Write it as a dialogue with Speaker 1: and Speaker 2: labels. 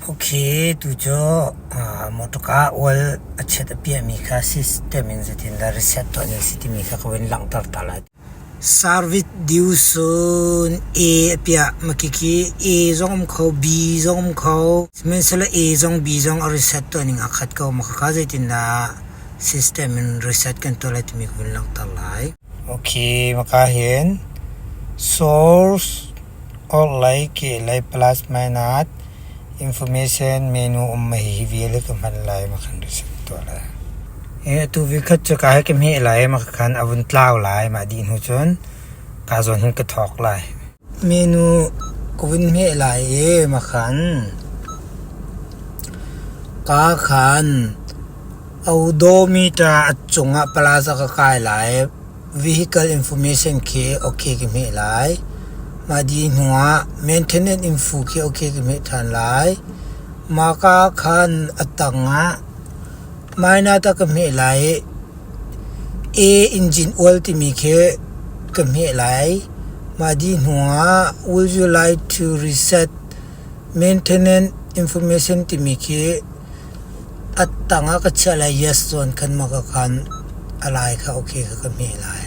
Speaker 1: Ok, tu cu mawṭawka oil a chiat a piahmi kha system in zeitindah reset tuah ning a si timi kha ka vun langhter ta lai. Service due soon A a piah. Makiki A zong um kho, B zong um kho. Sihmanhsehlaw A zong B zong a reset tuah ning aa khat ko. Mah khakha zeitindah system in reset kan tuah lai timi ka vun langhter lai. Ok, maka hin source orhlei kehlei plus minus information menu um hi vial hi ka hman lai ma khan reset tuah lai. Atu vikhat cu ka he ka hmeh lai ma khan a vun tlau lai ma dih hnu cun ka zawn hin ka thawk lai. Menu ka vun hmeh lai i ma khan ka khan odometer a cungah plaza ka kai lai. Vehicle information khi okay ka hmeh lai. Mah dih hnu ah maintenance info khi okay ka hmeh ṭhan lai. Mahka khan a tang ah minor ta ka hmeh lai i A engine oil timi khi ka hmeh lai. Mah dih hnu ah would you like to reset maintenance information timi khi A tang ah ka chiah lai yes zawn khan maw ka khan a lai kha okay kha ka hmeh lai.